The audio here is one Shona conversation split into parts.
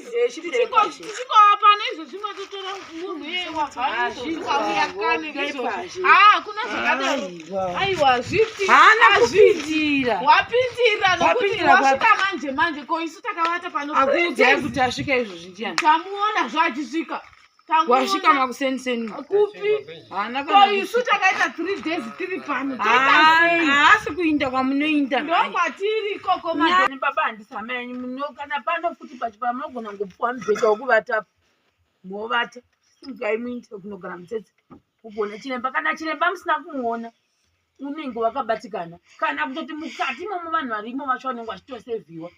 days tichingova pano izvozvi matotora munhu iyeye wabva izvozvi wauya kane izvozvi haa hakuna zvakadaro aiwa zviti haana kupindira wapindira nokuti wasvika manje manje ko isu takavata pano akuudzai kuti asvika izvozvi ndiani tamuona zvaachisvika wasvika makuseniseni kupi haana ko isu takaita three days tiri pano haasi kuinda kwamunoinda ndokwatiri ikoko mani baba handisi hama yenyu muno kana pano futi pachipa munogona ngopuwa mubhedha wekuvata movata simukai muinde kunogara mutsetse kugona chiremba kana chiremba musina kumuona unenge wakabatikana kana kutoti mukati imomo vanhu varimo vacho vanenge vachitosevhiwa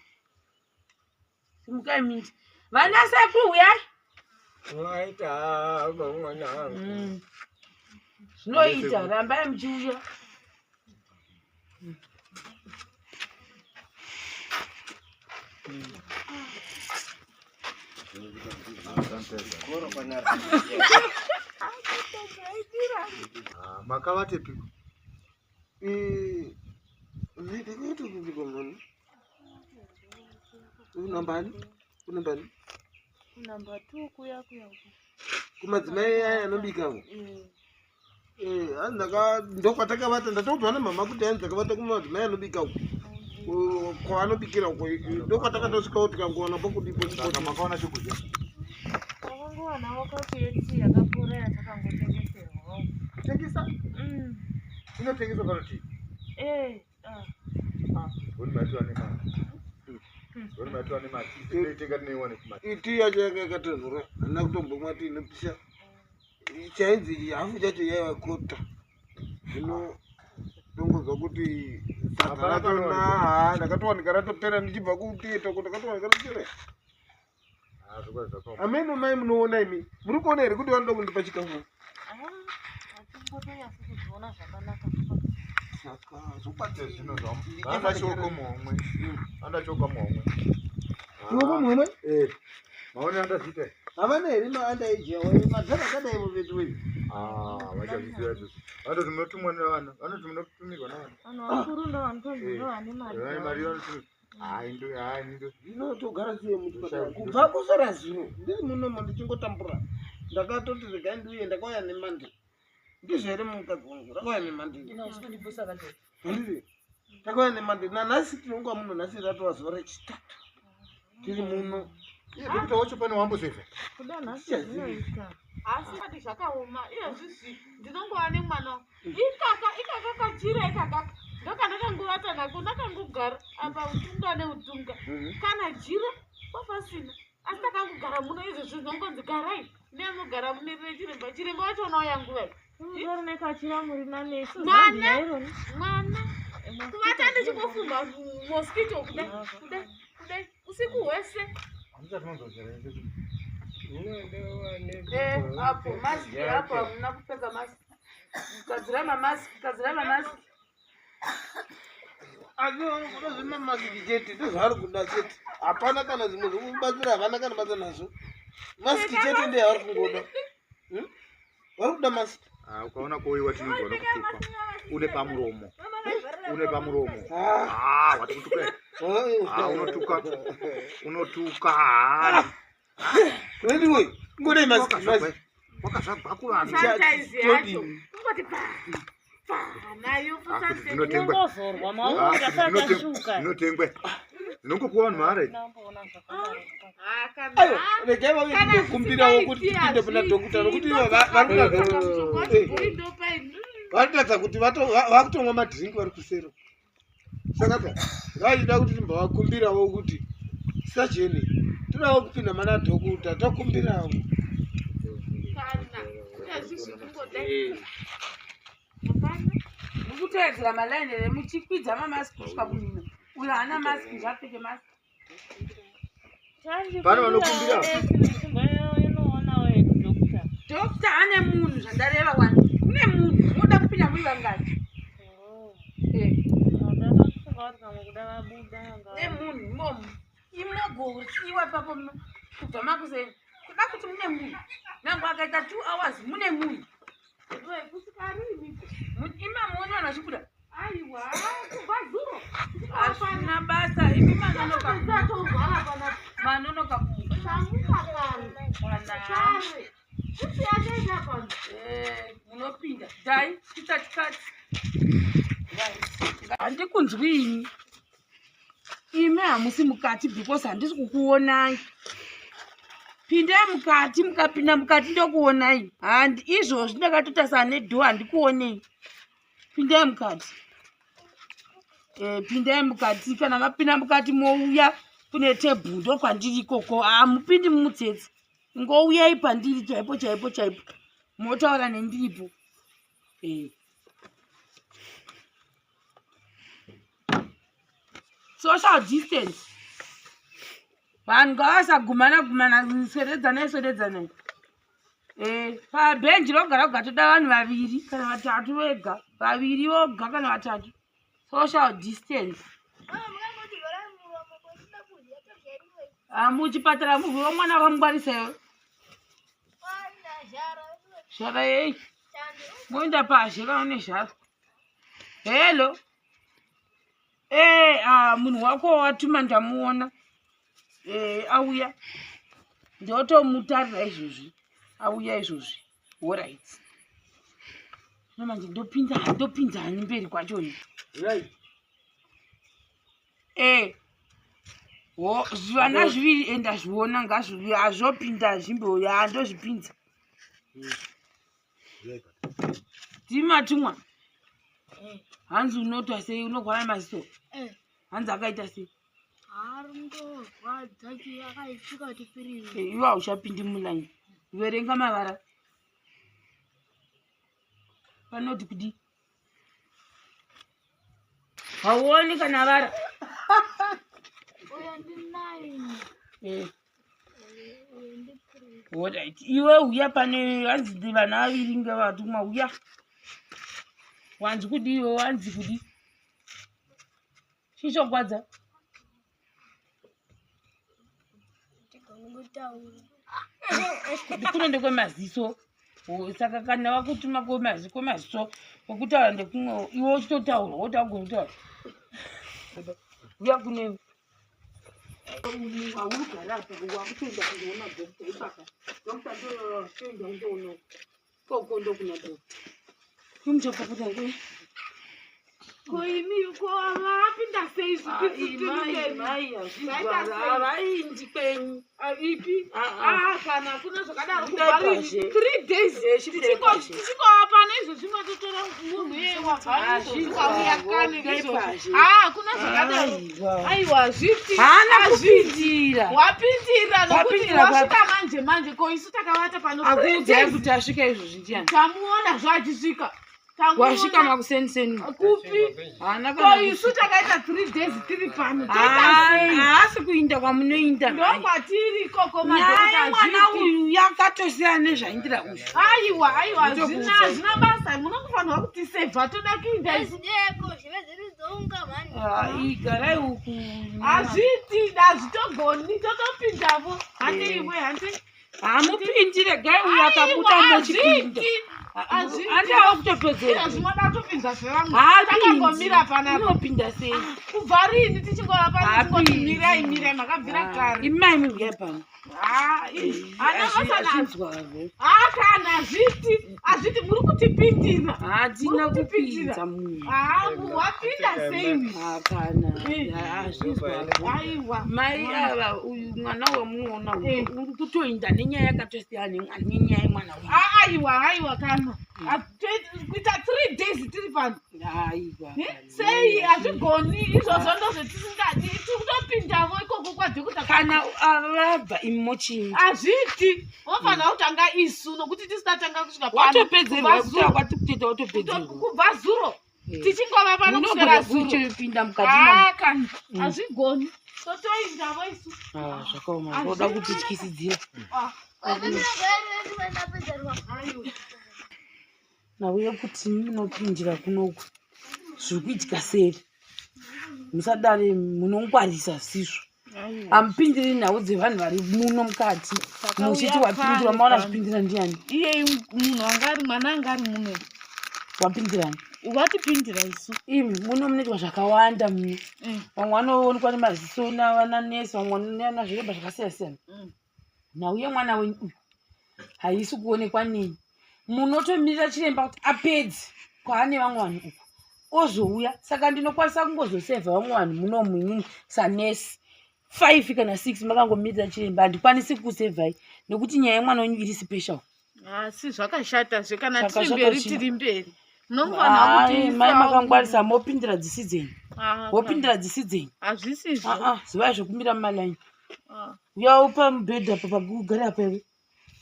simukai mindi vana sekuru huyai Waita mwana wangu. Zvinoita rambai muchiuya. Makavatepi? Unambani? Unambani? Number 2 kuya kuya. Kumadzimai aya anobika uko. Eh, hanzi ndaka ndokwatakavata ndatoudzwa namama kuti hanzi ndakavata kumadzimai anobika uko. Kwavanobikira uko ndokwatakatosvikawo tikangowana pokudipo. Saka makaona chokudya? Takangowanawo kapu yetii yakapora yatakangotengeserwawo. Kutengesa? Inotengeswa kana tii? Eh, ah. Goni maitora nemari. Goni maitora nemari. Tinoitenga tinoiwana kumari. Tii yacho yanga yakatonhora handina kutombomwa tii inopisa. Chainzi hafu chacho yaiva kota. Zvino ndongonzwa kuti sadza racho na ndakatowanika ratopera ndichibva kutheatre uko ndakatowanika ratopera. Ameno mai munoona imi muri kuona here kuti vanoda kundipa chikafu? Hatingotonyatsi kuzviona zvakanaka. Saka zvokwadi zvino zvanoda chioko muhomwe. Vanoda chioko muhomwe. Chioko muhomwe? Eh. Maone andazviita. Havana here maandaiji awa madhara akadai muvetu weyu. Ah, vachazviziva izvozvo. Vanoti munotumwa nevana, vanoti munotumirwa navana. Vanhu vakuru ndo vanotonzi ndo vane mari. Vane mari vanotumirwa. Hayi ndo hayi ndo. Zvino togara sei muchipatara kubva kusora zvino ndiri munomo ndichingotambura ndakatoti regai ndiuye ndakauya nemande ndizvo here mukadzi wangu ndakauya nemande handiti takauya nemande nanhasi tinonga muno nhasi ratova zuva rechitatu tiri muno Iye dhokuta wacho pane wambozeva. Kuda nhasi zvinoita. Asi kati zvakaoma iyezvizvi ndinongova nemwana ikaka ikaka kachira ikakaka ndokandakanguvata nako ndakangogara apa utunga neutunga kana jira kwapasina asi takangogara muno izvezvi zvinongonzi garai nemugara mumirire chiremba chiremba wacho unauya nguva iyi Mutori nekachira muri nani isu Mwana. Zambia ironi. Mwana kuvata ndichingofumba mosquito kudai kudai kudai usiku hwese. Eh, apo maski apo hamuna kupfeka maski. Gadzirai mamaski, gadzirai mamaski. Asi vanokuda zvemamasiki chete ndozvavari kuda chete hapana kana zvimwe zvekubatsira havana kana basa nazvo masiki chete ndiye yavari kungoda Vari kuda masiki. Ah, ukaona kuuyiwa tinonzwa nokutukwa. Une pamuromo. Une pamuromo. Ah, watikutuka. Ah, unotuka. Unotuka. Ah. Anyway, ngode masiki. Wakazvagwa- Wakazvagwa kuvanhu. Sanitize yacho. Kungoti pa pa nayo Ah, kuti fusanitize. dzinotengwa. Inongozorwa Ah, maoko kuti asati ashuka. dzinotengwa. Dzinongopuwa vanhu mahara idzi. Ndamboona zvakadaro. Ah, kana Aiwa, regai vauye Kana tinokumbirawo kuti tipinde kuna dhokota nokuti ivo vari kuratidza kuti vakutomwa madhiringi vari kusero. Saka ta vachida kuti timbavakumbirawo kuti sajeni todawo kupinda mana dhokota tokumbirawo. kana hazvizvi Mukuteedzera malaini here muchikwidza mamaski kusvika kumhino. Uyo haana maski ngaapfeke maski. Pane vanokumbira. Doctor ane munhu zvandareva wani. Kune munhu munoda kupinda muri vangani? Eh, kune munhu imomo. Imogosiwa ipapo kubva makuseni. Kuda kuti mune munhu. Nangwe akaita 2 hours mune munhu. Imamuoni vanhu vachibuda. Aiwa, kubva zuro. Hazvina basa imi manonoka. Manonoka kumuka. Tamuka kare. Kare. Sisi yakaita pano. Eh, munopinda dai tichatikati handikunzwi ini imi hamusi mukati because handisi kukuonai pindai mukati mukapinda mukati ndokuonai handi izvozvi ndakatotasana nedhoo handikuonei pindai mukati e, pindai mukati kana mapinda mukati mouya kune tebhuru ndokwandiri ikoko hamupindi mumutsetse ngouyai pandiri chaipo chaipo chaipo motaura nendiripo e. Social distance vanhu ngavasagumana gumana swededzanai swededzanai eh, pabhenji roga roga toda vanhu vaviri kana vatatu vega vaviri voga kana vatatu social distance. Ah, muchipatara muvhu womwana wakamungwarisa iwe zhara yei moenda pazhe kana une zhara hello. Eh, ah, munhu wako watuma ndamuona eh, auya ndotomutarira izvozvi auya izvozvi orit zvino manje ndopinza ndopinza hani mberi kwachoni eh, zvivana zviviri enda zviona ngazvi hazvopinda zvimbo handozvipinza timatumwa eh. Hanzi unotwa sei unogwara nemaziso eh. Hanzi akaita sei eh, iwe hauchapindi mulaini verenga mavara panoti kudii hauoni kana vara eh. Alright. Iwe uya pane hanzi ndi vana vaviri ngevatumwa uya. Wanzi kudii iwe wanzi kudii? Chichogwadza. Kuno ndekwemaziso. Saka kana vakutuma kwemaziso kwekutaura ndekumwe iwe uchitotaura wotaugona kutaura. Uya kune Haugara apa wakutoenda kundoona doctor ipapa. Doctor ndotoenda kundoona koko ndokuna doctor. Imuchapapota ngoi. Ko imi ko vapinda sei Mai havaindi kwenyu. Ipi? Ah. Ah, kana kuna zvakadaro Budai kubva rini? pazhe. 3 days Eh, chibudai pazhe. tichingova pano izvozvi matotora munhu iyeye wabva izvozvi wauya kane Budai izvozvi pazhe. Ah, kuna zvakadaro Aiwa. Aiwa zviti Haana hazviti. kupindira. Wapindira nokuti Wapindira kwapi? wasvika manje manje ko isu takavata pano three Akuudzai days. kuti asvika izvozvi ndiani? Tamuona zvaachisvika. Wasvika makuseniseni. Kupi? Haana Ko kana isu takaita 3 days tiri pano toita sei? Haasi kuinda kwamunoinda. Ndokwatiri ikoko. Nyaya Madhokota mwana hazviti. uyu yakatosiyana nezvaindira uyu. Aiwa aiwa hazvina Ndokuudza. hazvina basa munongofanirwa kuti sevha toda kuinda isu. Ah, igarai uku. Hazviti hazvitogoni totopindavo handi Eh. imwe handi. Hamupindi regai uyu akabuda Aiwa, mochipinda. hazviti hazviti. Handiava kutopedzera. Zvimoda kutopinza zvevamwe Haapindi. takangomira panapa. Unopinda sei? Kubva rini tichingova pano tichingoti Haapindi. mirai mirai makabvira kare. Imai miuya pano. Ah, hana basa nazvo. Hazvinzwavo. Ah, kana hazviti hazviti muri kutipindira. Hatina Muri kutipindira. kupinza munhu. Ah, wapinda sei? Hapana. Eh. Hazvinzwavo. Aiwa. Mai ava uyu mwana wamunoona uyu Eh. uri kutoinda nenyaya yakatosiyana nenyaya yemwana uyu. Ah, aiwa aiwa kana kuita 3 days tiri pano. Aiwa. Eh, sei hazvigoni izvozvo ndozvetisingadi tiri kutopindavo ikoko kwadhokota. Kana vabva imi mochinja. Hazviti wofanira kutanga isu nokuti tisina kusvika pano. Watopedzerwa Kubva kutaura zuro. kwati kutoita watopedzerwa. Kubva zuro Eh. tichingova pano kuswera Munogona zuro. kuchipinda mukati ma- Ah, kana hazvigoni totoindavo isu. Ah, zvakaoma zvoda kutityisidzira. Ah, aiwa. Nhau yekuti munopindira kunoku zviri kuitika seri musadare munongwarisa sizvo hamupindiri nhau dzevanhu vari muno mukati muchiti wapindira maona zvipindira ndiani? Iye munhu anga ari mwana anga ari muno. Wapindirani? Watipindira isu. Imi muno munoitwa zvakawanda muno. Vamwe vanoonekwa nemaziso navananesi vamwe nanazviremba zvakasiyana siyana. Nhau yemwana wenyu uyu haisi kuonekwa neni. Munotomirira chiremba kuti apedze kwaane vamwe vanhu uku ozouya. Saka ndinokwanisa kungozosevha vamwe vanhu munomu inini sanesi 5 kana 6 makangomirira chiremba, handikwanisi kukusevhai nekuti nyaya yemwana wenyu iri special. Asi zvakashata zve kana Saka tiri mberi zvakachii? tiri mberi. Munofanira Ai, mai makangwarisa mopindira dzisi dzenyu, wopindira dzisi dzenyu. Hazvisizvo. Aa, zivai zvekumira mumalaini. Ah. Uya pamubhedha apa pagugara apa iwe,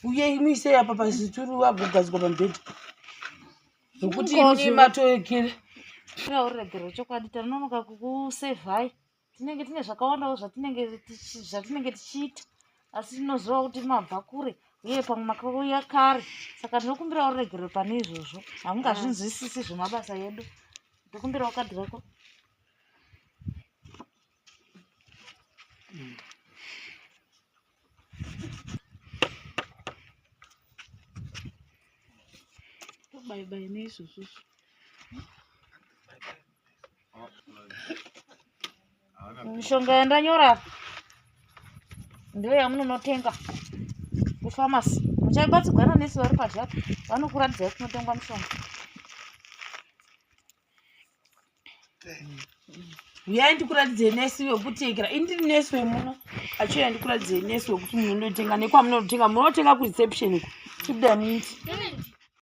uye muisei apa pasituru agogadzikwa pamubhedha nokuti imi matoekera. Uregero chokwadi tanonoka kukusevhai, tinenge tine zvakawandawo zvatinenge tichiita, asi tinoziva kuti mabva kure uye pamwe makauya kare, saka ndinokumbirawo ruregerero pane izvozvo. Hamungazvinzwisisi zvemabasa edu. Ndokumbirawo kadhi rako. Baibai neizvozvo. Mishonga yandanyora apa ndiyo yamunonotenga kufamasi. Muchabatsirwa nanesi vari padyo apa, vanokuratidzai kunotengwa mushonga. Uyai ndikuratidzei nesi wekutekera. Ini ndiri nesi wemuno, achiuya ndikuratidzei nesi wekuti munonotenga nekwamunonotenga. Munotenga kureception uko. Chibudai muiti.